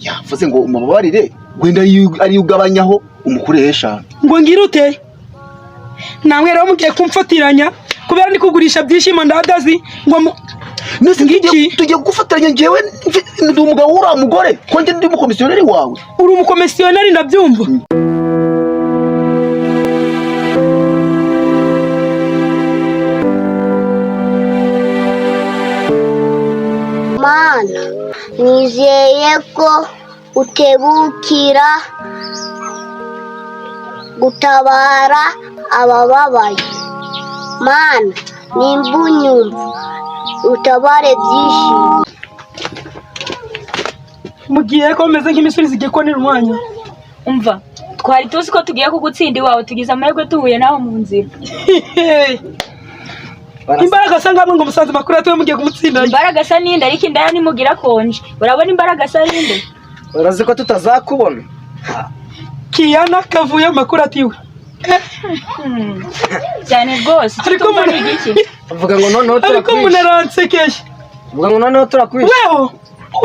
Yavuze ngo umubabarire, wenda ariyo ugabanyaho umukureho 5. Ngo ngire ute? Namwe rero mugiye kumfatiranya kubera ndi kugurisha Byishimo ndadazi ngo Nese Ngiki? Tugiye kugufatanya njyewe ndi umugabo w'uriya mugore, ko njye ndi umukomisiyoneri wawe. Uri umukomisiyoneri, ndabyumva. Mana, nizeye ko utebukira gutabara abababaye. Mana, nimba unyumva, utabare Byishimo. Mugiye ko meze nk'imisubizo igiye kubonera umwanya. Umva, twari tuzi ko tugiye kugutsinda iwawe, tugize amahirwe tuhuye nawe mu nzira. Imbaraga asa ngamwe ngo musanze makuru atuwe mugiye kumutsinda. Imbaraga asa n'inde? Ariko indaya nimugira konje, urabona imbaraga asa n'inde? Urazi ko tutazakubona. Kiyana kavuye amakuru atiwe. Cyane rwose. Ariko Icyo tumva ni igiki? Uvuga ngo noneho Ariko turakwishe. munaransekeye. Uvuga ngo noneho turakwishe. Weho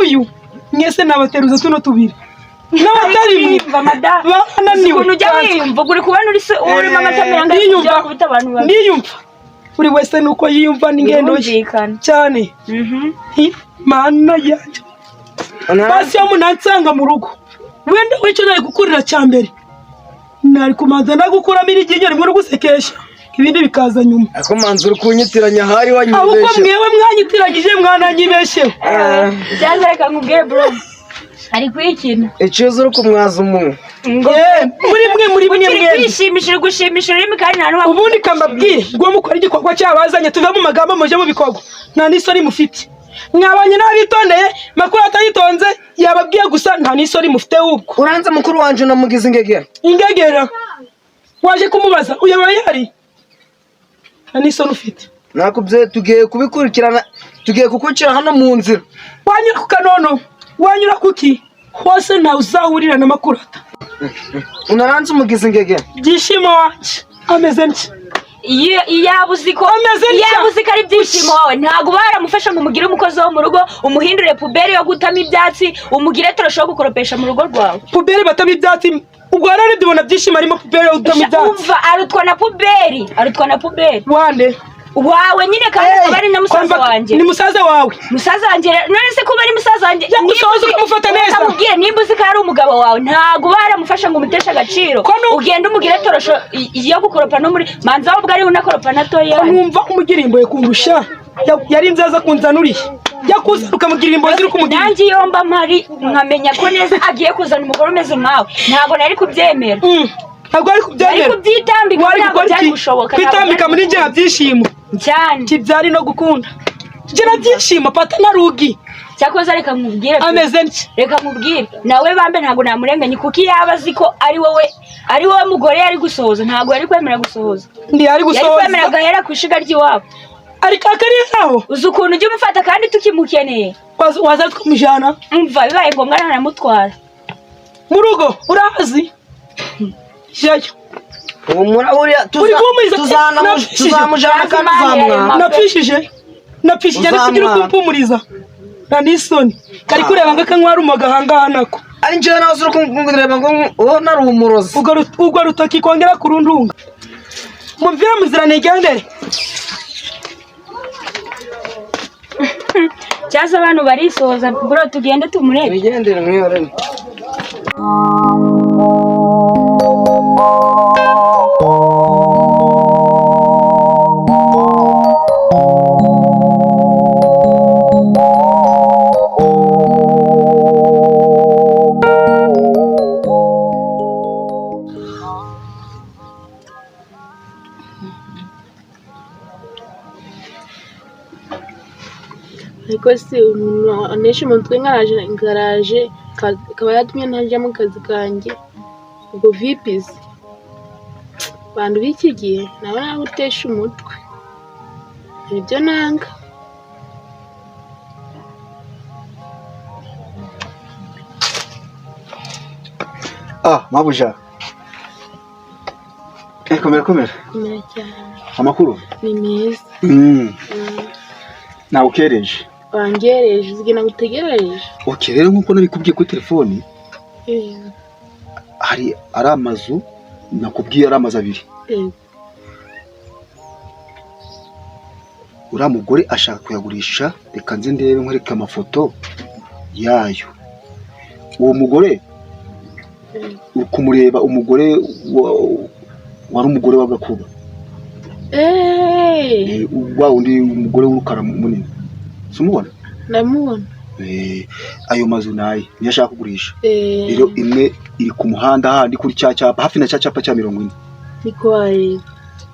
uyu mwese nabateruza tuno tubiri n'abatari mwe. Wiyumva, madamu. Bananiwe. Ukuntu ujya wiyumva, uri kubona uri se urimo amatamira ngo Ndiyumva. kubita abantu babiri. Ndiyumva, buri wese nuko yiyumva n'ingendo ye. Birumvikana. Cyane. Hi, Mana yanjye, basi iyo munansanga mu rugo, wenda wicyo nari gukurira cya mbere, nari kumanza nagukuramo iriryinyo rimwe no gusekesha, ibindi bikaza nyuma. Ariko manzi uri kunyitiranya ahari Ahubwo wanyibeshye. mwewe mwanyitiragije, mwananyibesheho. Cyangwa reka nkubwire, bro, ari kwikina. Iciza uri kumwaza umunwa. Ngo Eh, muri mwe, muri mwe ukiri mwembi. kwishimisha, uri gushimisha ururimi kandi nta n'uwa Ubundi kambabwire ngo mukore igikorwa cyabazanye, tuve mu magambo muje mu bikorwa. Nta n'isoni mufite, mwabanye n'abitondeye, makuru atayitonze yababwiye gusa, nta n'isoni mufite wubwo. Uranze mukuru wanje unamugize ingegera. Ingegera waje kumubaza uyoboye yari, nta n'isoni ufite. Nakubye, tugiye kubikurikirana, tugiye kukucira hano mu nzira. Wanyura ku kanono, wanyura kuki hose, ntawe uzahurira na Makurata. Unaranze umugize ingegera. Byishimo wanje ameze ntya. Iyo iyaba uzi ko Ameze ntya. Iyaba uzi ko ari Byishimo wawe, ntabwo uba waramufasha ngo umugire umukozi wo mu rugo, umuhindure puberi yo gutamo ibyatsi, umugire torosho yo gukoropesha mu rugo rwawe. Puberi batamo ibyatsi, ubwo rero ndibona Byishimo arimo puberi yo gutamo ibyatsi. Umva, arutwa na puberi, arutwa na puberi. Wande? Wawe nyine, kandi akaba ari na musaza wanjye. Ni musaza wawe? Musaza wanjye none se kuba ari musaza wanjye Yagusohoza nimba uzi- ukamufata neza. Ukamubwira nimba uzi ko ari umugabo wawe, ntabwo uba waramufasha ngo umuteshe agaciro. Ko Ugende umugire torosho yo gukoropa no muri manza, ahubwo ariwe unakoropa na toya. Ko numva umugira imbohe kundusha, yari nziza kunzanuriye, yakuzana ukamugira imbohe ziri kumugira. Nanjye iyo mba mpari nkamenya ko neza agiye kuzana umugore umeze nkawe, ntabwo nari kubyemera. Ntabwo ari Nari kubyemera. kubyitambika. Wari Ntabwo gukora byari iki? gushoboka, ntabwo Kwitambika byari muri njye nka Byishimo. Cyane. Kibyari no gukunda njye na Byishimo pata na rugi. Cyakoze reka nkubwire pe. Ameze ntya. Reka nkubwire nawe bambe, ntabwo namurenganye, kuko iyo yaba azi ko ari wowe mugore yari gusohoza, ntabwo yari kwemera gusohoza. Ndi ari Yari kwemera gusohoza. agahera ku ishiga ry'iwabo. Ariko akari aho. Uzi ukuntu ujya umufata kandi tukimukeneye? Waza tukamujyana. Umva, bibaye ngombwa ntanamutwara. Mu rugo urahazi, jayo. Humura buriya Uri guhumuriza- Napfishije. tuzamujana kandi uzamwana. Napfishije ariko ugira uko Uzamwana. umpumuriza, nta n'isoni kari kureba ngo akanywa rumaga ahangaha nako. Ari njyewe nawe uri kumureba ngo uwo nari umurozi. Urwo rutoki kongera kurundunga, mumvire muzira nigendere. Cyaza abantu barisohoza, bro, tugende tumurebe. Wigendere mwihorere. Ariko se umuntu anesha umutwe nkaraje ngaraje akaba yatumye ntajya mu kazi kanjye, ubwo vipizi abantu b'iki gihe nabo nawe utesha umutwe, nibyo nanga. Ah, mabuja. Eh, komera komera. Komera cyane. Amakuru? Ni meza. Nawe ukereje. Wangereje uzigena gutegereje. Okay, rero nk'uko nabikubwiye kuri telefoni, hari ari amazu nakubwiye, ari amazu abiri. Uriya mugore ashaka kuyagurisha. Reka nze ndebe nkwereke amafoto yayo. Uwo mugore uri kumureba, umugore wari umugore w'Agakuba. Wa wundi umugore w'urukara munini, si umubona? Ndamubona. Ayo mazu naye niyo ashaka kugurisha. Rero imwe iri ku muhanda handi kuri cya cyapa, hafi na cya cyapa cya 40. Niko wareba.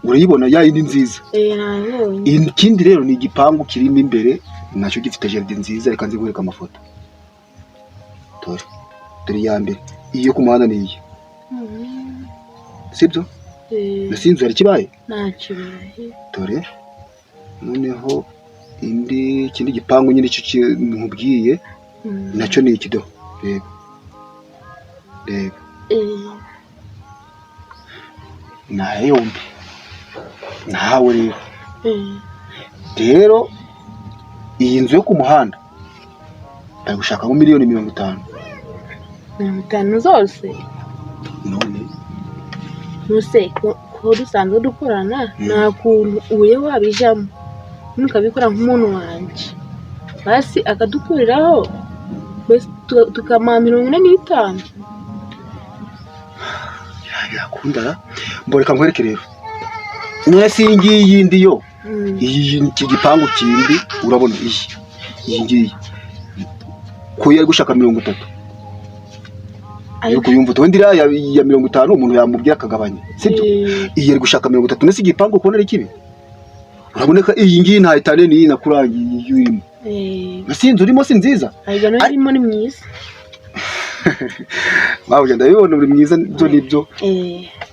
Urayibona ya yindi nziza? Nabonye. Ikindi rero ni igipangu kirimo imbere, nacyo gifite jardin nziza. Reka nze nkwereke amafoto. Dore, dore iya mbere, iyo ku muhanda ni iyi, sibyo? Mbese inzu hari ikibaye? Nta kibaye. Dore noneho indi, ikindi gipangu nyine icyo nkubwiye, nacyo ni iki. Do, reba, reba. Ni aya yombi nawe rero. Rero iyi nzu yo ku muhanda bari gushakamo miliyoni 50. 50 zose? None? Nuse ko dusanzwe dukorana, nta kuntu uye wabijamo nukabikora nk'umuntu wanjye, basi akadukuriraho basi tukamuha 45? Yakundara mboreka nkwereke rero. Mwese iyi ngiyi yindi yo, iyi iki gipangu kindi urabona, iyi ngiyi ko yari gushaka 30. Ariko yumva utundi iriya ya 50 umuntu yamubwira akagabanya, sibyo? Iyi yari gushaka 30. Nese igipangu kubona ari kibi? Uraboneka iyi ngiyi nta itane n'iyi nakurangiye iyo urimo. Mbese iyi nzu urimo si nziza? Ariko nayo irimo ni myiza. Waba ugenda bibona uri mwiza, byo nibyo.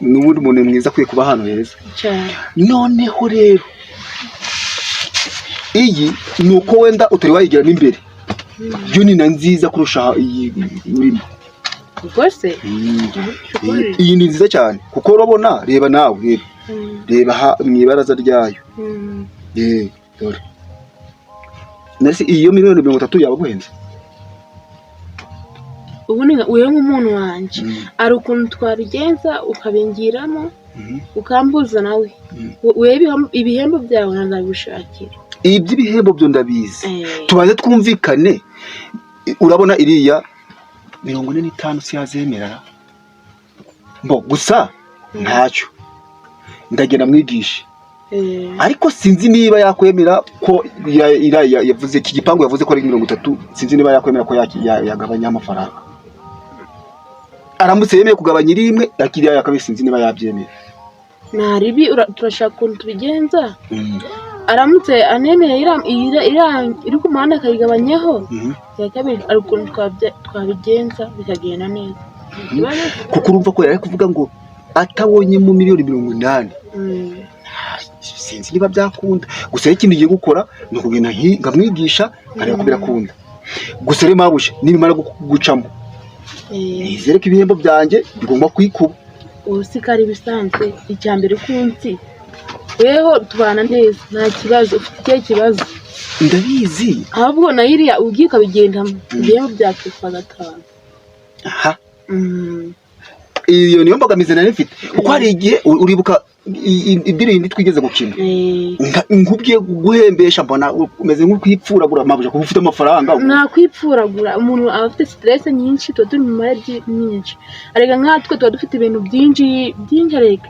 N'ubundi umuntu mwiza akwiye kuba ahantu heza. Cyane. Noneho rero iyi ni uko wenda utari wayigeramo imbere, yo ni na nziza kurusha iyi urimo. Ubwo se? Iyi ni nziza cyane kuko urabona, reba nawe, reba, reba mu ibaraza ryayo. Dore nese iyo miliyoni 30 yaba aguhenze? Ubundi wewe nk'umuntu wanjye, hari ukuntu twabigenza ukabingiramo, ukambuza nawe. Wewe ibihembo byawe nzabigushakira. Iby'ibihembo byo ndabizi. Tubanze twumvikane. Urabona iriya 45 si yazemera mbo gusa ntacyo ndagenda mwigishe. Ariko sinzi niba yakwemera ko iriya yavuze, iki gipangu yavuze ko ari 30, sinzi niba yakwemera ko yagabanya amafaranga. Aramutse yemeye kugabanya iri imwe akiriya ya kabiri, sinzi niba yabyemera. Nta ribi, turashaka ukuntu tubigenza. Aramutse anemeye iri ku muhanda akayigabanyaho, iya kabiri hari ukuntu twabigenza bikagenda neza. Kuko urumva ko yari kuvuga ngo atabonyemo miliyoni 80, sinzi niba byakunda. Gusa rero ikintu ngiye gukora ni ukugenda nkamwigisha, nkareba ko birakunda. Gusa rero mabuja, nibimara gucamo, nizere ko ibihembo byanjye bigomba kwikuba. Ubu si ko ari ibisanzwe. Icya mbere kunsi weho tubana neza, nta kibazo. Ufite ikihe kibazo? Ndabizi. Ahubwo na iriya ugiye ukabigendamo, ibihembo byakitwa gatanu. Aha, iyo niyo mbogamizi nari mfite, kuko hari igihe uribuka indirimbo twigeze gukina, nkubwiye guhembesha, mbona umeze nk'ukwipfuragura, mabuja, kuba ufite amafaranga. Nta kwipfuragura. Umuntu aba afite stress nyinshi, tuba turi mu maragi myinshi. Arega nkatwe tuba dufite ibintu byinshi byinshi, arega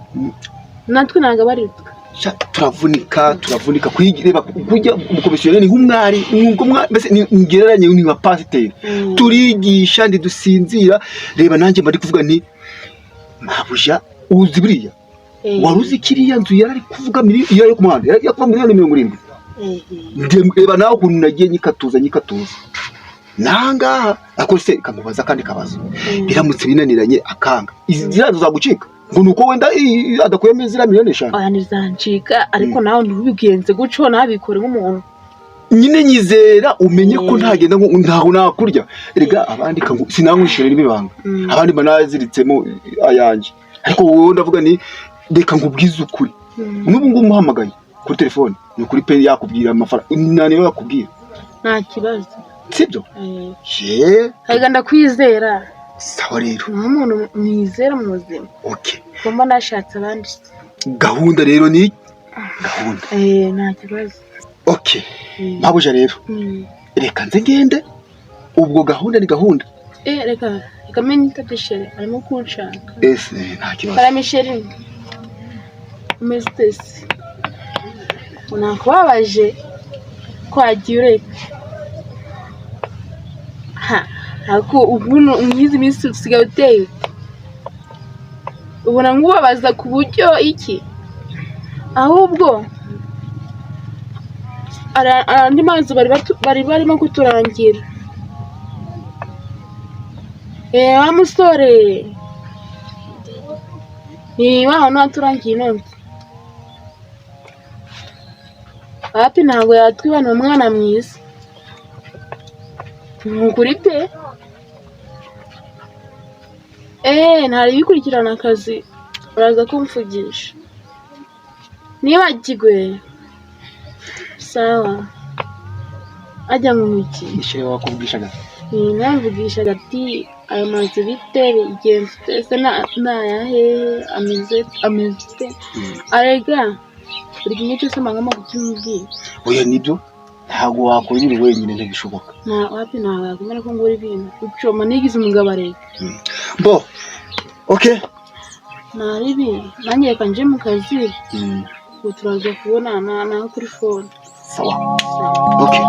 natwe ntabwo aba ari twe. Sha, turavunika, turavunika. Reba kujya umukomisiyoneri ni nk'umwari, nk'ubwo mbese ngereranye ni nka pasiteri. Turigisha, ntidusinzira. Reba nanjye mba ndi kuvuga nti mabuja, uzi buriya, wari uzi kiriya nzu yari ari kuvuga iyo yo ku muhanda yari kuvuga miliyoni 70? Reba nawe ukuntu nagiye nyikatuza nyikatuza nangaha. Ariko se kamubaza akandi kabazo: biramutse binaniranye akanga, izi ziriya nzu zagucika ngo ni uko wenda adakuyemo ziriya miliyoni 5? Oya, ntizancika, ariko nawe ntubigenze gutyo, nabikore nk'umuntu. Nyine nyizera, umenye ko ntagenda ngo ntago nakurya. Erega abandi sinankwishura n'ibibanga, abandi mba naziritsemo ayanjye, ariko wowe ndavuga ni reka nkubwize ukuri. N'ubu ngubu umuhamagaye kuri telefone, ni ukuri pe, yakubwira amafaranga nta niba yakubwira. Nta kibazo. Sibyo? Eh, Ye. Erega ndakwizera. Sawa rero. Ni umuntu mwizera mu buzima. Okay. Ngomba nashatse abandi. Gahunda rero ni gahunda. Eh, nta kibazo. Okay. Mabuja rero, reka nze ngende, ubwo gahunda ni gahunda. Eh, reka menye tate chéri arimo kunshaka. Ese nta kibazo. Karame chéri. Umeze ute se? Nakubabaje kwagiye ureka. Ha, ariko ubu mwizi minsi usigaye uteye ute? Ubona nkubabaza ku buryo iki? Ahubwo andi mazi bari barimo kuturangira. Eh, wa musore. Ni wa wundi waturangiye ino nzu. Wapi ntabwo yatwiba, ni umwana mwiza. Ni ukuri pe. Eh, ntari bikurikirana akazi, uraza kumvugisha. Nibagirwe. Sawa. Ajya mu miki. Ni chéri wakuvugishaga? Namvugishaga ati ayo mazu bite, bigenze ute ese, nayahehe, ameze ute? Arega buri kimwe cyose mba ngomba kukimubwira. Oya, nibyo, ntabwo wakora ibintu wenyine, ntibishoboka. Nta wapi, ntabwo yakwemera ko ngura ibintu ucoma nigize umugabo arega. Bo, okay. Ntaribi nanjye reka nje mu kazi, ubu turaza kubonana nawe kuri phone. Sawa, okay.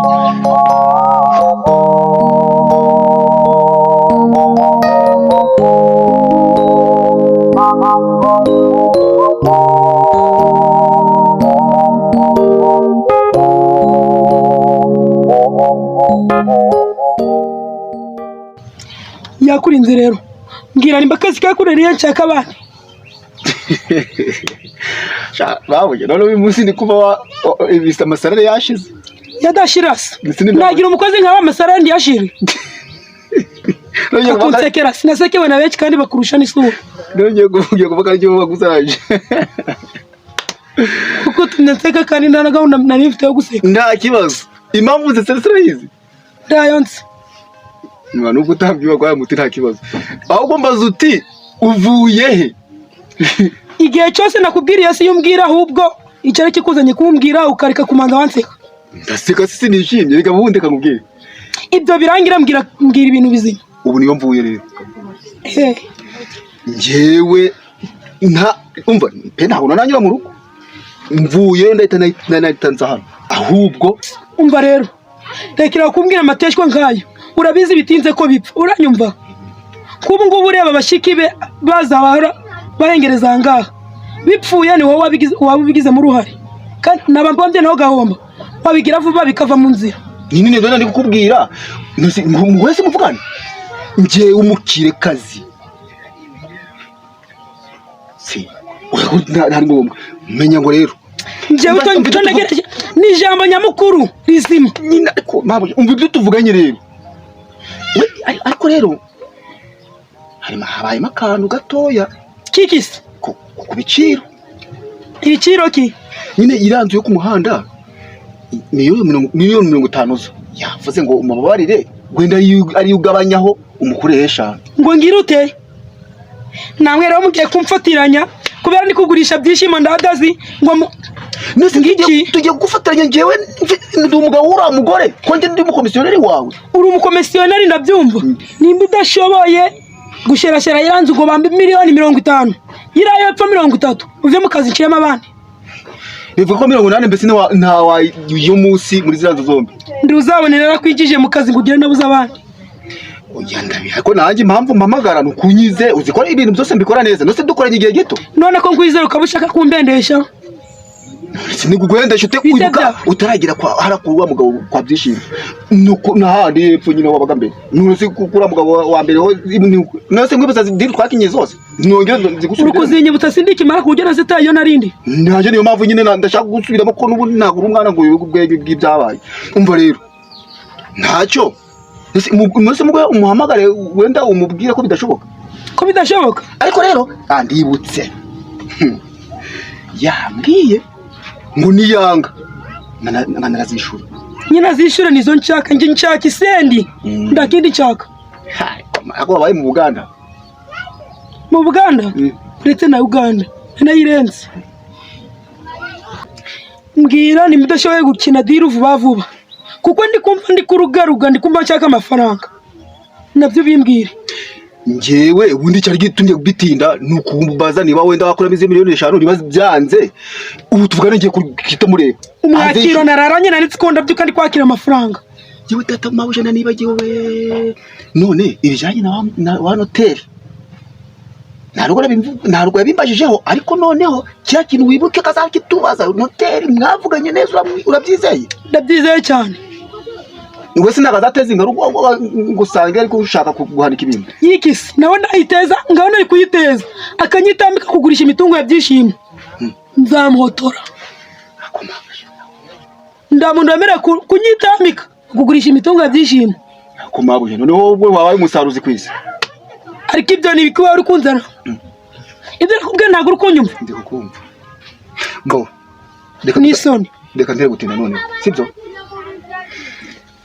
Yakurinze rero, mbwira nimba akazi kakunaniye nshaka abandi. Sha, babuye none uyu munsi ndi kuba ibisa amasarare yashize. Yadashirasa. Ndetse ni- Nagira umukozi nkawe amasarari ndiyashire? Nongeye kuvuga. Kunsekera sinasekewe na benshi kandi bakurusha n'isura. Nongeye kuvuga aricyo bagusaraje. Kuko tumye nseka kandi nta na gahunda nari mfite yo guseka. Nta kibazo, impamvu zese sirayizi. Ntayo nzi. Niba nubwo utambyuba kwa muti, nta kibazo, ahubwo mbaza uti uvuye he? Igihe cyose nakubwiriye si yo umbwira, ahubwo icyari kikuzanye kumbwira ukareka kumanza wanseka. Ndaseka si sinishimye? Reka ubundi kamubwire. Ibyo birangira, mbwira ibintu bizima. Ubu niyo mvuye rero. Eh, Njyewe nta umva pe, ntabwo nanyura mu rugo, mvuye ndahita nahita nza hano ahubwo. Umva rero, rekera kumbwira amateshwa nkayo, urabizi bitinze ko bipfa, uranyumva? Kuba ngubu ureba abashiki be baza bahora bahengereza aha ngaha, bipfuye ni wowe waba ubigizemo uruhare, kandi naba mbombye nawe ugahomba. Wabigira vuba bikava mu nzira. Nyine nibyo ndi kukubwira. Ngo wese muvugane, njyewe umukire kazi si oya, ntari ngombwa menya ngo rero Njyewe icyo ntegereje ni ijambo nyamukuru rizima. Nyine ariko mabuja, umva ibyo tuvuganye rero. We, ariko rero harimo habayemo akantu gatoya. Kikisi? Ku biciro. Ibiciro ki? Nyine iriya nzu yo ku muhanda 50 miliyoni zo yavuze ngo umubabarire wenda ariyo ugabanyaho umukureho 5. Ngo ngire ute? Namwe rero mugiye kumfatiranya kubera ndi kugurisha Byishimo ndadazi ngo Nese Ngiki? tugiye gufatanya, njyewe ndi umugabo w'uriya mugore, ko njye ndi umukomisiyoneri wawe. Uri umukomisiyoneri, ndabyumva. Nimba udashoboye gusherashera yiranze ngo bambe 50 miliyoni, yiriya yepfo 30, uve mu kazi nciyemo abandi. Bivuga ko 80 mbese nta yo munsi muri ziriya nzu zombi. Ndi uzabonera narakwigije mu kazi ngo ugire nabuze abandi. Oya, ndabiha, ariko nanjye impamvu mpamagara ni ukunyize, uzi ko ibintu byose mbikora neza, nose dukoranye igihe gito. None ko nkwizera ukaba ushaka kumbendesha? Siniguhendesha ute? Bite Wibuka byawe? utaragera kwa hara wa mugabo kwa Byishimo, nuko nahandi hepfo nyine wabaga mbere, none se kuri mugabo wa mbere ho, none se nkwibutsa deal twakinye zose, nongere Uri nzigusubiremo? kuzinyibutsa sindikimara ku buryo nazitaye iyo narindi. Nanjye niyo mpamvu nyine ndashaka gusubiramo, ko n'ubundi ntabwo uri umwana ngo yobe ubwenge bw'ibyabaye. Umva rero, ntacyo. Ese mwese mugwe umuhamagare wenda umubwire ko bidashoboka. Ko bidashoboka? Ariko rero andibutse yambwiye ngo niyanga narazishura. Nyine azishyure nizo nshaka, njye nshaka isendi. Ndakindi nshaka. Ako wabaye mu Buganda? Mu Buganda? Uretse na Uganda nayirenze. Mbwira nimba udashoboye gukina deal vuba vuba, kuko ndi kumva ndi kurugaruga, ndi kumva nshaka amafaranga, nabyo bimbwire. Njyewe ubundi cyari gitumye bitinda ni ukumbaza niba wenda wakuramo izi miliyoni 5, niba byanze ubu tuvugane ngiye kuhita mureba. Umwakiro nararanye nanditse ko ndabyuka ndi kwakira amafaranga. Yewe data mabuja na nibagiwe, none ibijyanye na wa noteri ntabwo yabimbajijeho, ariko noneho kiriya kintu wibuke kazakitubaza. Noteri mwavuganye neza, urabyizeye? Ndabyizeye cyane. Wese ntabwo azateza ingaruka ngo usange ariko ushaka guhanika ibintu. Yikisi nawe ndayiteza, ngaho nari kuyiteza akanyitambika kugurisha imitungo ya Byishimo, nzamuhotora. Nda muntu wemerewe kunyitambika kugurisha imitungo ya Byishimo. Kumabuye noneho wowe wabaye umusaruzi ku isi. Ariko ibyo ni ibiki uri kunzana? Ibyo nakubwiye ntabwo uri kunyumva. Ndi kukumva. Ngo reka n'isoni. Reka ntere gutinda noneho, sibyo?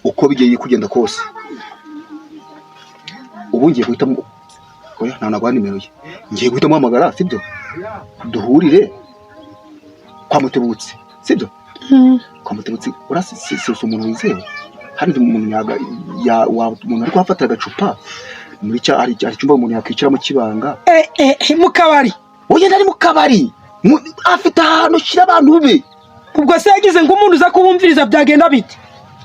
Uko bigiye kugenda kose ubu ngiye guhitamo, oya nta naguha nimero ye, ngiye guhita muhamagara, sibyo? Duhurire kwa Mutebutsi, sibyo? Kwa Mutebutsi urasi umuntu wizewe hari umuntu yaga ya umuntu ari kuhafatira agacupa muri cya hari icyumba umuntu yakwicaramo kibanga. Mu kabari. Oya ntari mu kabari, afite ahantu ushyira abantu be. Ubwo se yagize ngo umuntu uza kubumviriza byagenda bite?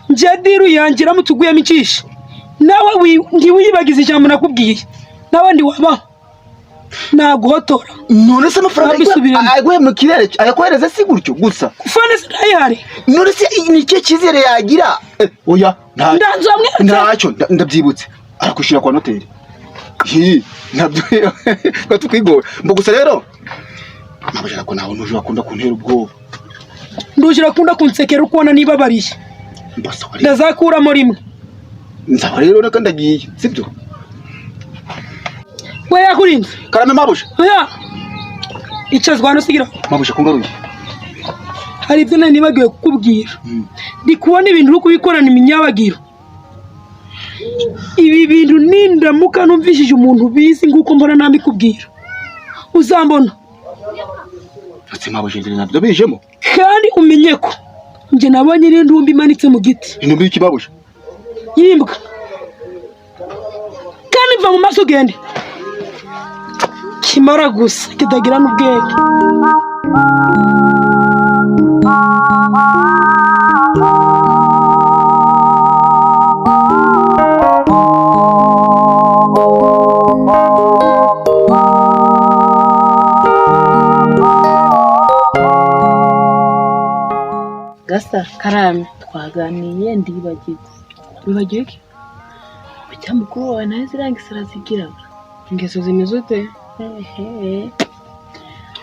Njye diru yanjye iramutse uguyemo icisha nawe ntiwiyibagize ijambo nakubwiye, nawe ntiwabaho naguhotora. None se amafaranga aguye mu kirere ayakohereza si gutyo gusa? Fone sinayihari. None se ni ikihe cyizere yagira? Oya ntacyo, ndabyibutse arakwishyura kwa noteri. Nabyo tukwigora mbo gusa rero nabajana ko nawe ntuje akunda kuntera ubwoba. Nduje akunda kunsekera ukubona nibabariye. Ndazakuramo rimwe. Nzaba rero reka ndagiye, sibyo? We yakurinze. Karame mabuje. Oya. Icazwa hano sigira. Mabuje kungaruye. Hari ibyo nari nibagiwe kukubwira. Ndi kubona ibintu uri kubikorana iminyabagiro. Ibi bintu nindamuka numvishije umuntu bizi nguko mbona nambikubwira, uzambona. Ati mabuje nabyo bijemo. Kandi umenye ko njye nabonye n'intumbi imanitse mu giti. Intumbi y'ikibabuje? Yimbwa. Kandi mva mu maso ugende. Kimara gusa kitagira n'ubwenge. Gasa Karame twaganiye ndibagirwa. Wibagiwe iki? Ujya mukuru wawe nawe zirangise arazigiraga. Ingeso zimeze ute?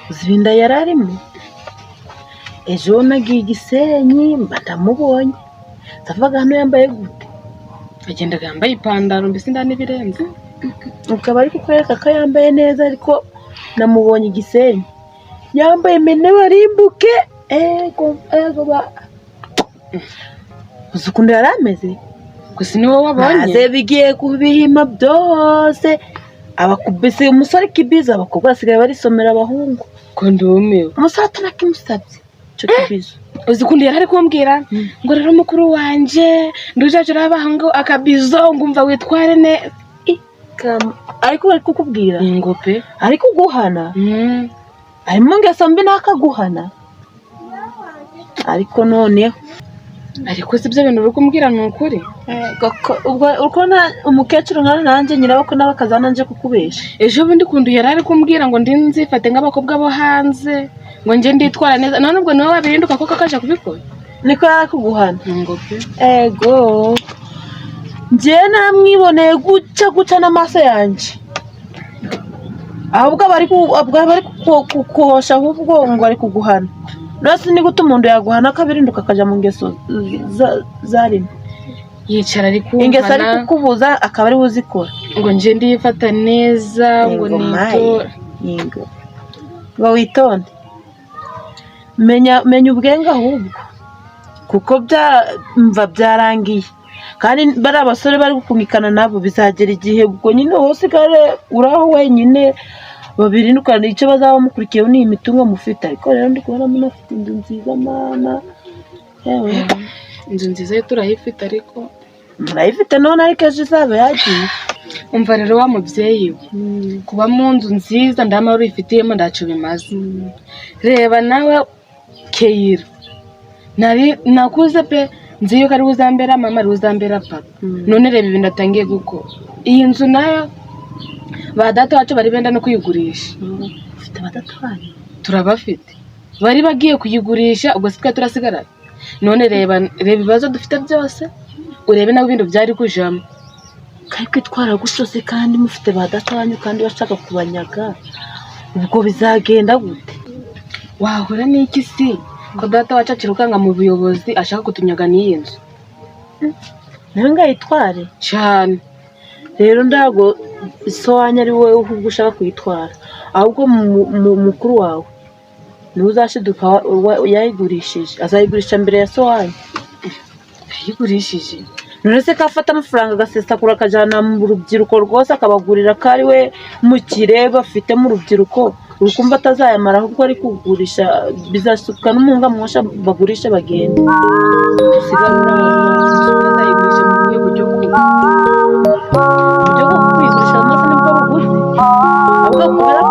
Uzi yari arimo ejo nagiye Gisenyi mba ndamubonye, ndavaga hano yambaye gute? Agendaga yambaye ipantaro mbese nda n'ibirenze. Ukaba ari kukwereka ko yambaye neza, ariko namubonye Gisenyi yambaye mene barimbuke. Ego ego ba uzi ukuntu yari ameze? Gusa ni wowe wabonye? Maze bigiye kubihima byose abakubise umusore kibiza, abakobwa basigaye barisomera abahungu. Ko ndumiwe. Umusore atanakimusabye cyo kibizo. Uzi ukuntu yari ari kumbwira ngo rero mukuru wanje ndujaje urabaha ngo akabizo ngumva witware ne. Ariko bari kukubwira ngo pe ariko guhana arimo ngeso mbi nakaguhana. Ariko noneho ariko si byo bintu uri kumbwira ni ukuri? Ubwo urikubona umukecuru nka nanjye nyirabukwe nawe akazana nje kukubesha. Ejo bundi kundu yari ari kumbwira ngo ndi nzifate nk'abakobwa bo hanze ngo nje nditwara neza, none ubwo niwe wabirinduka koko akaje kubikora? Niko yari kuguhana. Ngo pe. Ego njye namwiboneye guca guca n'amaso yanjye. Ahubwo bari kukuhosha, ahubwo ngo ari kuguhana. Nasi ni gute umuntu yaguhana akabirinduka akaja mu ngeso zarimo? Yicara ari kumva ingeso ari kukubuza akaba ari uzikora. Ngo nje ndifata neza ngo nito yingo ngo witonde. Menya ubwenge ahubwo. Kuko mva byarangiye, kandi bari abasore bari gukungikana nabo, bizagera igihe ubwo nyine wowe usigare uri aho wenyine, babirindukana. Icyo bazaba bamukurikiyeho ni imitungo mufite. Ariko rero ndi kubona munafite inzu nziza, mama, yewe. Inzu nziza yo turayifite, ariko Murayifite none, ariko ejo izaba yagiye. Umva rero wa mubyeyi we, kuba mu nzu nziza ndamahoro uyifitiyemo ntacyo bimaze. Reba nawe Keyira, nari nakuze pe, nzi yuko ari we uzambera mama, ari we uzambera papa. None reba ibintu atangiye gukora. Iyi nzu nayo ba data wacu bari benda no kuyigurisha. Ufite abadatwari? Turabafite, bari bagiye kuyigurisha, ubwo si twe turasigarana. None reba, reba ibibazo dufite byose, urebe nawe ibintu byari kujamo. Kari kwitwara gutyo se kandi mufite ba data wanyu, kandi bashaka kubanyaga, ubwo bizagenda gute? Wahura n'iki si ko data wacu akirukanga mu buyobozi, ashaka kutunyaga n'iyi nzu? Nawe ngayitware? Cyane. Rero ntabwo so wanyu ari wowe ahubwo ushaka kuyitwara, ahubwo mukuru wawe niwe uzashiduka yayigurishije. Azayigurisha mbere ya so wanyu. Yayigurishije? None se ko afata amafaranga agasesagura, akajyana mu rubyiruko rwose, akabagurira ko ari we mukire bafite mu rubyiruko, urukumva atazayamara, ahubwo ari kugurisha, bizasuka n'umunga mwosha, bagurishe bagende, usigare uri aho ngaho. Azayigurisha mu buhe buryo Uburyo bwo kuyigurisha maze nibwo buguzi, ahubwo kubera